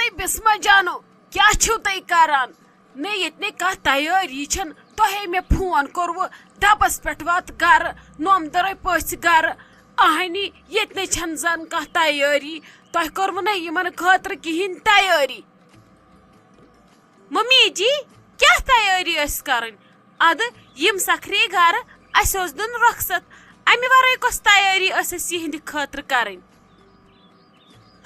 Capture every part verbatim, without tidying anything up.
ہتے بسمہ جانو، کیٛاہ چھِو تُہۍ کران؟ نہ، ییٚتہِ نَے کانٛہہ تیٲری چھَنہٕ۔ تۄہے مےٚ فون کوٚروٕ، دَپَس پٮ۪ٹھ وات گرٕ، نومدرے پٔژھۍ گرٕ۔ اہنی، ییٚتہِ نَے چھَنہٕ زَن کانٛہہ تیٲری۔ تۄہہِ کوٚروٕ نہ یِمن خٲطرٕ کِہیٖنۍ تیٲری؟ ممی جی، کیٛاہ تیٲری ٲس کرٕنۍ؟ ادٕ یِم سکھرے گرٕ، اسہِ اوس دیُن رۄخصت۔ امہِ ورٲے کۄس تیٲری ٲس اسہِ یِہنٛدِ خٲطرٕ کرٕنۍ؟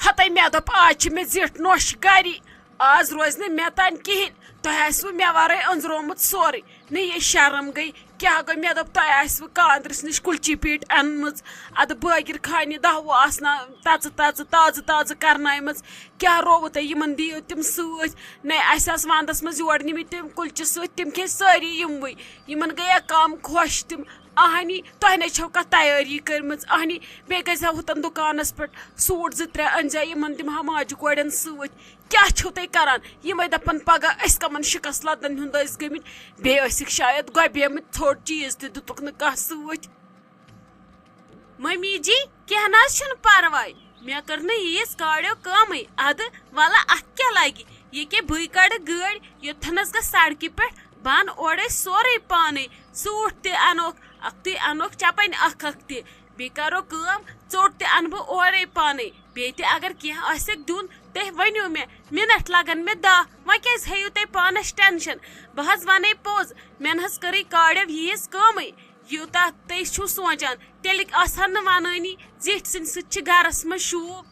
ہتے مےٚ دوٚپ، آز چھِ مےٚ زِٹھ نۄش گری، آز روزِ نہٕ مےٚ تام کِہیٖنۍ۔ تۄہہِ آسِوٕ مےٚ ورٲے أنٛزرومُت سورُے۔ نہ، یہِ شرم گٔے۔ کیٛاہ گوٚو؟ مےٚ دوٚپ، تۄہہِ آسِوٕ کاندرِس نِش کُلچی پیٖٹ أنمٕژ، ادٕ بٲگِر خانہِ دہوٕ آسنا تَژٕ تَژٕ، تازٕ تازٕ کرنایمٕژ۔ کیٛاہ رووُ تۄہہِ؟ یِمن دِیِو تِم سۭتۍ۔ نَے، اَسہِ آسہٕ وَندَس منٛز یورٕ نِمٕتۍ تِم کُلچہِ سۭتۍ، تِم کھے سٲری یِموٕے۔ یِمن گٔیہ کم خۄش تِم۔ اہنی، تۄہہِ نے چھو کانٛہہ تیٲری کٔرمٕژ۔ اہنی، بیٚیہِ گژھِ ہا ہُتن دُکانس پٮ۪ٹھ سوٗٹ زٕ ترٛےٚ أنۍ زِ یِمن دِمہٕ ہا ماجہِ کورٮ۪ن سۭتۍ۔ کیٛاہ چھِو تُہۍ کران؟ یِمے دپن پگاہ أسۍ کمن شکست لدن ہُنٛد ٲسۍ گٔمٕتۍ، بیٚیہِ ٲسِکھ شاید گۄبیمٕتۍ، ژھوٚٹ چیٖز تہِ دِتُکھ نہٕ کانٛہہ سۭتۍ۔ ممی جی، کینٛہہ نہ حظ چھُنہٕ پرواے، مےٚ کٔر نہٕ ییٖژ کاڑیو کٲمٕے۔ ادٕ ولہ اتھ کیٛاہ لگہِ، یہِ کیٛاہ بٕے کڑٕ گٲڑۍ، یوٚتتھنس گژھ سڑکہِ پٮ۪ٹھ بنٛد، اورے سورُے پانے، سوٗٹ تہِ انوکھ، اکھتُے انوکھ چپنۍ اکھ اکھ تہِ، بیٚیہِ کرو کٲم، ژوٚٹ تہِ انہٕ بہٕ اورے پانے، بیٚیہِ تہِ اگر کینٛہہ آسٮ۪کھ دیُن، تُہۍ ؤنِو مےٚ، مِنٹ لگن مےٚ دَہ، وۄنۍ کیٛازِ ہیٚیِو تُہۍ پانس ٹینشن؟ بہٕ حظ ونَے پوٚز، مےٚ نہ حظ کٔرٕے کاڑیو ییٖژ کٲمٕے، یوٗتاہ تُہۍ چھِو سونٛچان، تیٚلہِ آسہٕ ہن نہٕ ونٲنی، زِٹھۍ سٕنٛدِ سۭتۍ چھِ گرس منٛز شوٗب۔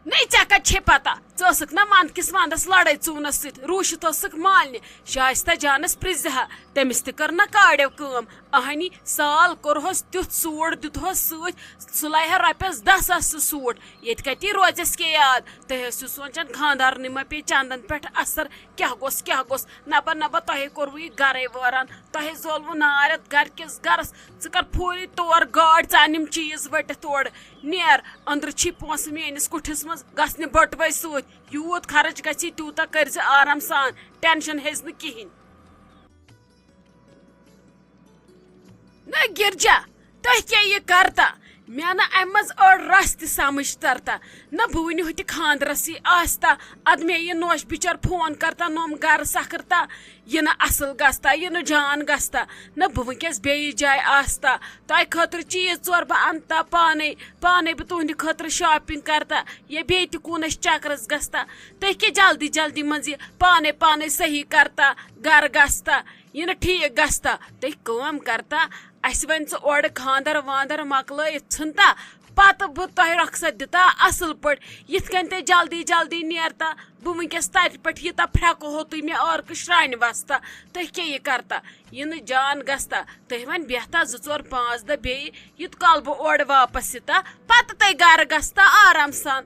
نَے، ژےٚ کتہِ چھے پتہ؟ ژٕ ٲسٕکھ نا ونٛدٕ کِس ونٛدس لڑٲے ژوٗنس سۭتۍ، روٗشِتھ ٲسٕکھ مالنہِ۔ شایستہ جانس پرٛژھزِ ہا، تٔمِس تہِ کٔر نا کاڑیو کٲم۔ اہنی، سال کوٚرہوس تیُتھ سوٗٹ دیُتہوس سۭتۍ، سُہ لایہِ ہا رۄپیس دَہ ساس سُہ سوٗٹ۔ ییٚتہِ کتی روزٮ۪س کے یاد؟ تُہۍ ٲسِو سونٛچان خانٛدارنٕے ما پیٚیہِ چندن پٮ۪ٹھ اثر؟ کیٛاہ گوٚژھ، کیٛاہ گوٚژھ؟ نبہ نبہ، تۄہے کوٚروٕ یہِ گرے وٲران، تۄہے زولوٕ نار یتھ گرٕ کِس گرس۔ ژٕ کر فوری تور گٲڑۍ، ژٕ ان یِم چیٖز ؤٹِتھ تورٕ۔ نیر، أنٛدرٕ چھی پونٛسہٕ میٲنِس کُٹھِس منٛز، گژھ نہٕ بٔٹوے سۭتۍ۔ یوٗت خرٕچ گژھی، تیوٗتاہ کٔرۍ زِ آرام سان، ٹینشن ہیٚزِ نہٕ کِہیٖنۍ۔ نہ گرجا، تۄہہِ کیٛاہ یہِ کرتا؟ مےٚ نہٕ امہِ منٛز أڑ رژھ تہِ سمجھ ترتا۔ نہ بہٕ وٕنہِ ہُتہِ خانٛدرسٕے آستا، ادٕ مےٚ یہِ نوش بچار فون کرتا، نوم گرٕ سکھرتا، یہِ نہٕ اصل گژھتا، یہِ نہٕ جان گژھتا۔ نہ بہٕ وٕنکیٚس بیٚیِس جایہِ آستا، تۄہہِ خٲطرٕ چیٖز ژور بہٕ انتا پانے، پانے بہٕ تُہنٛدِ خٲطرٕ شاپنگ کرتا، یا بیٚیہِ تہِ کُنس چکرس گژھتا۔ تُہۍ کیٛاہ جلدی جلدی منٛز یہِ پانے پانے صحیح کرتا، گرٕ گژھتا، یہِ نہٕ ٹھیٖک گژھتا۔ تُہۍ کٲم کرتا، اسہِ ؤنۍ ژٕ اورٕ خانٛدر وانٛدر مۄکلٲیِتھ ژھٕنتا، پتہٕ بہٕ تۄہہِ رۄخصت دِتا اصل پٲٹھۍ۔ یِتھ کٔنۍ تُہۍ جلدی جلدی نیرتا، بہٕ وٕنکیٚس تتہِ پٮ۪ٹھ یہِ تا پھرٛکہو تُہۍ مےٚ عٲرقہٕ شرٛانہِ وستا۔ تُہۍ کیٛاہ یہِ کرتا؟ یہِ نہٕ جان گژھتا۔ تُہۍ وۄنۍ بیٚہتا زٕ ژور پانٛژھ دۄہ بیٚیہِ، یوٗت کال بہٕ اورٕ واپس یِتا، پتہٕ تُہۍ گرٕ گژھتا آرام سان۔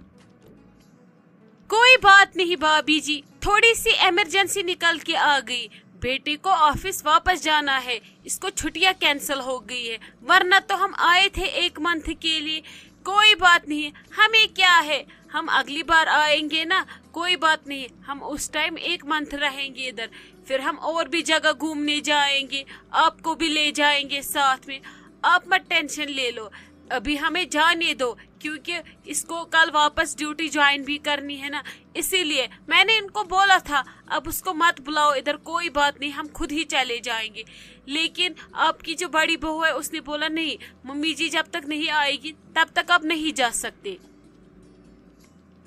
کوئی بات نہیں بھابی جی، تھوڑی سی ایمرجنسی نکل کے آ گئی، بیٹے کو آفس واپس جانا ہے، اس کو چھٹیاں کینسل ہو گئی ہے، ورنہ تو ہم آئے تھے ایک منتھ کے لیے۔ کوئی بات نہیں، ہمیں کیا ہے، ہم اگلی بار آئیں گے نا، کوئی بات نہیں، ہم اس ٹائم ایک منتھ رہیں گے ادھر، پھر ہم اور بھی جگہ گھومنے جائیں گے، آپ کو بھی لے جائیں گے ساتھ میں، آپ مت ٹینشن لے لو، ابھی ہمیں جانے دو، کیونکہ اس کو کل واپس ڈیوٹی جوائن بھی کرنی ہے نا، اسی لیے میں نے ان کو بولا تھا، اب اس کو مت بلاؤ ادھر، کوئی بات نہیں، ہم خود ہی چلے جائیں گے۔ لیکن آپ کی جو بڑی بہو ہے، اس نے بولا، نہیں، ممی جی جب تک نہیں آئے گی، تب تک آپ نہیں جا سکتے۔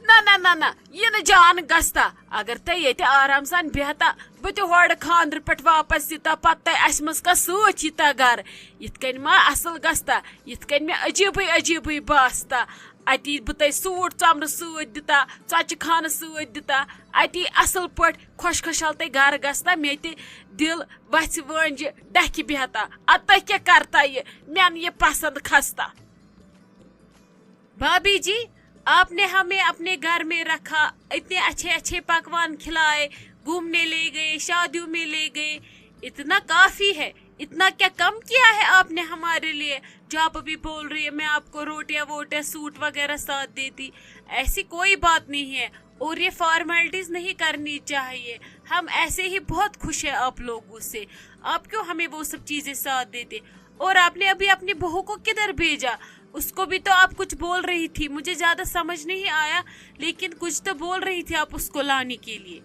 نہ نہ نہ نہ، یہِ نہٕ جان گژھتا۔ اگر تُہۍ ییٚتہِ آرام سان بیٚہتا، بہٕ تہِ ہورٕ خانٛدرٕ پٮ۪ٹھ واپس یِتا، پتہٕ تۄہہِ اسہِ منٛز کانٛہہ سۭتۍ یِتا گرٕ، یِتھ کٔنۍ ما اصل گژھتا؟ یِتھ کٔنۍ مےٚ عجیٖبٕے عجیٖبٕے باستا۔ اتی بہٕ تۄہہِ سوٗٹ ژۄمرٕ سۭتۍ دِتا، ژۄچہِ خانہٕ سۭتۍ دِتا، اتی اصل پٲٹھۍ خۄش خۄشحال تُہۍ گرٕ گژھتا، مےٚ تہِ دِل وژھِ وٲنجہِ ڈکھِ بیہتا۔ ادٕ تُہۍ کیٛاہ کرتا یہِ؟ مےٚ نہٕ یہِ پسند کھستا۔ بھابھی جی، آپ نے ہمیں اپنے گھر میں رکھا، اتنے اچھے اچھے پکوان کھلائے، گھومنے لے گئے، شادیوں میں لے گئے، اتنا کافی ہے۔ اتنا کیا کم کیا ہے آپ نے ہمارے لیے، جو آپ ابھی بول رہی ہے میں آپ کو روٹیاں ووٹیاں سوٹ وغیرہ ساتھ دیتی؟ ایسی کوئی بات نہیں ہے، اور یہ فارمیلٹیز نہیں کرنی چاہیے۔ ہم ایسے ہی بہت خوش ہیں آپ لوگوں سے، آپ کیوں ہمیں وہ سب چیزیں ساتھ دیتے؟ اور آپ نے ابھی اپنی بہو کو کدھر بھیجا؟ उसको भी तो आप कुछ बोल रही थी, मुझे ज्यादा समझ नहीं आया, लेकिन कुछ तो बोल रही थी आप उसको लाने के लिए।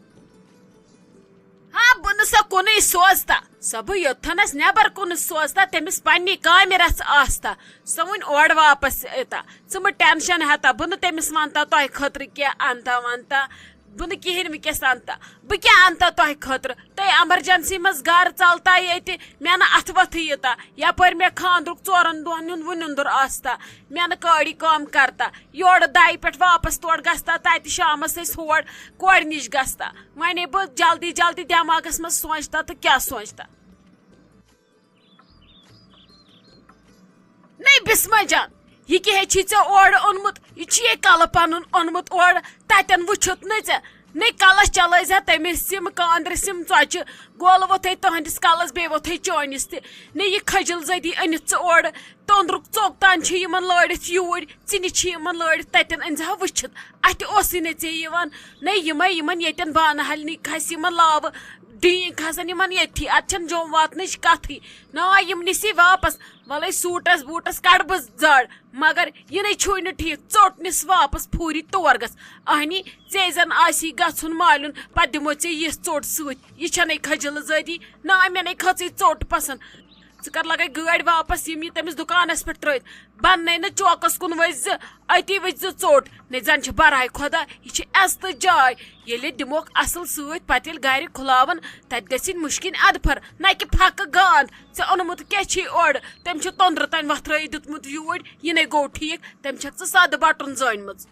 ہا، بہٕ نہٕ سۄ کُنُے سوزتا، سۄ بہٕ یوٚتتھنس نٮ۪بر کُن سوزتا، تٔمِس پننہِ کامہِ رژھ آستا، سۄ وۄنۍ اورٕ واپس یِتا۔ ژٕ مہٕ ٹینشن ہیتا، بہٕ نہٕ تٔمِس ونتا تۄہہِ خٲطرٕ کینٛہہ انتا ونتا، بہٕ نہٕ کِہیٖنۍ وٕنکیٚس انتا۔ بہٕ کیٛاہ انتا تۄہہِ خٲطرٕ؟ تۄہہِ ایمرجنسی منٛز گرٕ ژلتا ییٚتہِ، مےٚ نہٕ اتھٕ وتھٕ یِتا، یپٲرۍ مےٚ خاندرُک ژورن دۄہن ہُنٛد وُنیُنٛدُر آستا، مےٚ نہٕ کٲڑی کٲم کرتا، یورٕ دَیہِ پٮ۪ٹھ واپس تورٕ گژھتا، تتہِ شامس ٲسۍ ہور کورِ نِش گژھتا۔ وۄنۍ بہٕ جلدی جلدی دٮ۪ماغس منٛز سونٛچتا تہٕ کیٛاہ سونٛچتا۔ نَے بسمہ جان، یہِ کیٛاہ چھُے ژےٚ اورٕ اوٚنمُت؟ یہِ چھُے کلہٕ پنُن اوٚنمُت اورٕ، تتٮ۪ن وٕچھُتھ نہٕ ژےٚ۔ نَے کلس چلٲے زِ تٔمِس سِم کاندرِ سِم ژۄچہِ، گول ووٚتھے تُہنٛدِس کلس، بیٚیہِ ووٚتھے چٲنِس تہِ۔ نَے یہِ کھجل زدی أنِتھ ژٕ اورٕ، توٚنٛدرُک ژوٚک تام چھِ یِمن لٲرِتھ یوٗرۍ، ژِنہِ چھِ یِمن لٲرِتھ تتٮ۪ن، أنۍ زِ ہا وٕچھِتھ۔ اتھِ اوسُے نہٕ ژےٚ یِوان۔ نَے یِمے یِمن ییٚتٮ۪ن بانہٕ ہلنٕکۍ کھسہِ یِمن لاوٕ، ڈیٖنۍ کھسن یِمن ییٚتھی، اتہِ چھنہٕ جوٚم واتنٕچ کتھٕے۔ نہ آے یِم نِسی واپس، ولے سوٗٹس بوٗٹس کڑٕ بہٕ زڑ، مگر یہِ نے چھُے نہٕ ٹھیٖک، ژوٚٹ نِس واپس پھوٗری تور گژھ۔ اہنی، ژےٚ زن آسی گژھُن مالیُن، پتہٕ دِمو ژےٚ یِژھ ژوٚٹ سۭتۍ۔ یہِ چھنَے کھجل زٲدی، نہ مےٚ نے کھٔژٕے ژوٚٹ پسنٛد۔ ژٕ کر لگے گٲڑۍ واپس، یِم یہِ تٔمِس دُکانس پٮ۪ٹھ ترٲوِتھ۔ بننے نہٕ چوکس کُن ؤسۍ زِ، أتی وٕچھ زِ ژوٚٹ۔ نَے زن چھِ برایہِ خۄدا، یہِ چھِ عزتٕچ جاے۔ ییٚلہِ دِموکھ اصل سۭتۍ، پتہٕ ییٚلہِ گرِ کھُلاون، تتہِ گژھِ مُشکِن ادفر، نہ کہِ پھکہٕ گانٛد۔ ژےٚ اوٚنمُت کیٛاہ چھُے اورٕ؟ تٔمۍ چھُ توٚنٛدرٕ تانۍ وۄتھرٲیِتھ دیُتمُت یوٗرۍ، یہِ نے گوٚو ٹھیٖک، تٔمۍ چھکھ ژٕ سادٕ بٹُن زٲنمٕژ۔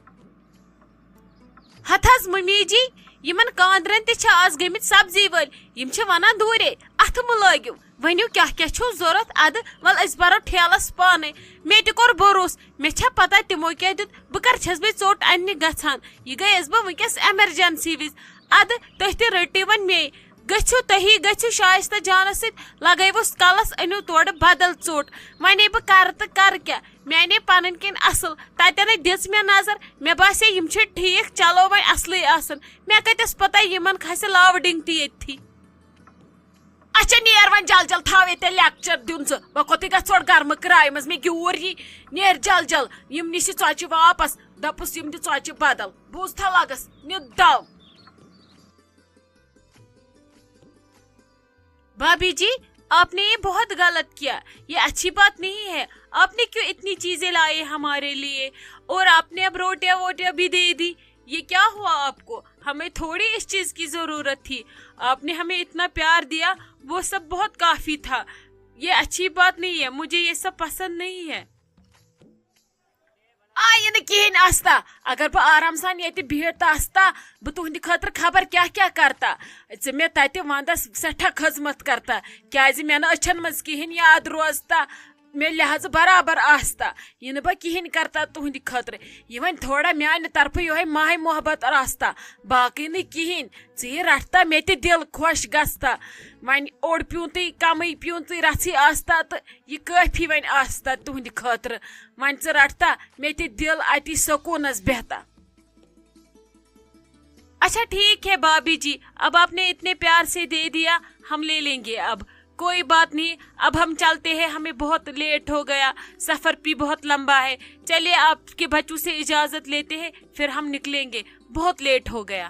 ہتھ حظ ممی جی، یِمن کاندرن تہِ چھِ آز گٔمٕتۍ سبزی وٲلۍ، یِم چھِ ونان دوٗرے، اتھٕ مہٕ لٲگِو، ؤنِو کیٛاہ کیٛاہ چھُو ضروٗرت، ادٕ ول أسۍ برو ٹھیلس پانے۔ مےٚ تہِ کوٚر بھروسہٕ، مےٚ چھا پتہ تِمو کیٛاہ دیُت، بہٕ کر چھس بیٚیہِ ژوٚٹ اننہِ گژھان، یہِ گٔیس بہٕ وٕنکیٚس ایمرجنسی وِزِ۔ ادٕ تُہۍ تہِ رٔٹِو وۄنۍ مے، گٔژھِو تُہی گٔژھِو شایستہ جانس سۭتۍ، لگٲیوس کلس، أنِو تورٕ بدل ژوٚٹ۔ ونے بہٕ کرٕ تہٕ کرٕ کیٛاہ، مےٚ انے پنٕنۍ کِنۍ اصل، تتٮ۪نے دِژ مےٚ نظر، مےٚ باسے یِم چھِ ٹھیٖک، چلو وۄنۍ اصلٕے آسن۔ مےٚ کتٮ۪س پتہ یِمن کھسہِ لاوٕ ڈِنگ تہِ ییٚتھی۔ اچھا نیر وۄنۍ جل جل، تھاو ییٚتہِ لیکچر دیُن ژٕ، بہٕ کوٚتٕے گژھٕ ژھۄٹھ گرمہٕ کرایہِ منٛز، مےٚ گیوٗر یی، نیر جل جل، یِم نِش یہِ ژۄچہِ واپس، دپُس یِم دِ ژۄچہِ بدل، بوٗزتھا لگس، نہِ دو۔ بھابھی جی، آپ نے یہ بہت غلط کیا، یہ اچھی بات نہیں ہے۔ آپ نے کیوں اتنی چیزیں لائی ہمارے لیے؟ اور آپ نے اب روٹیاں ووٹیاں بھی دے دی۔ یہ کیا ہوا آپ کو؟ ہمیں تھوڑی اس چیز کی ضرورت تھی۔ آپ نے ہمیں اتنا پیار دیا، وہ سب بہت کافی تھا۔ یہ اچھی بات نہیں ہے، مجھے یہ سب پسند نہیں ہے۔ آ، یہِ نہٕ کِہیٖنۍ آستا۔ اگر بہٕ آرام سان ییٚتہِ بِہِتھ آستا، بہٕ تُہنٛدِ خٲطرٕ خبر کیٛاہ کیٛاہ کرتا۔ ژٕ مےٚ تتہِ ونٛدس سٮ۪ٹھاہ خدمت کرتا، کیٛازِ مےٚ نہٕ أچھن منٛز کِہیٖنۍ یاد روزتا، مےٚ لحاظہٕ برابر آستا۔ یہِ نہٕ بہٕ کِہیٖنۍ کرتا تُہنٛدِ خٲطرٕ۔ یہِ وۄنۍ تھوڑا میانہِ طرفہٕ یِہوٚے ماے محبت آستا، باقٕے نہٕ کِہیٖنۍ۔ ژٕ یہِ رٹتا مےٚ تہِ دِل خۄش گژھتا۔ وۄنۍ اوٚڑ پیوٗنتٕے کمٕے پیوٗنتٕے رژھٕے آستا تہٕ یہِ کٲفی وۄنۍ آستا تُہنٛدِ خٲطرٕ۔ وۄنۍ ژٕ رٹتا مےٚ تہِ دِل اتی سکوٗنس بیہتا۔ اچھا ٹھیک ہے بھابھی جی، اب آپ نے اتنے پیار سے دے دیا، ہم لے لیں گے اب۔ کوئی بات نہیں، اب ہم چلتے ہیں، ہمیں بہت لیٹ ہو گیا، سفر بھی بہت لمبا ہے۔ چلیے آپ کے بچوں سے اجازت لیتے ہیں، پھر ہم نکلیں گے، بہت لیٹ ہو گیا۔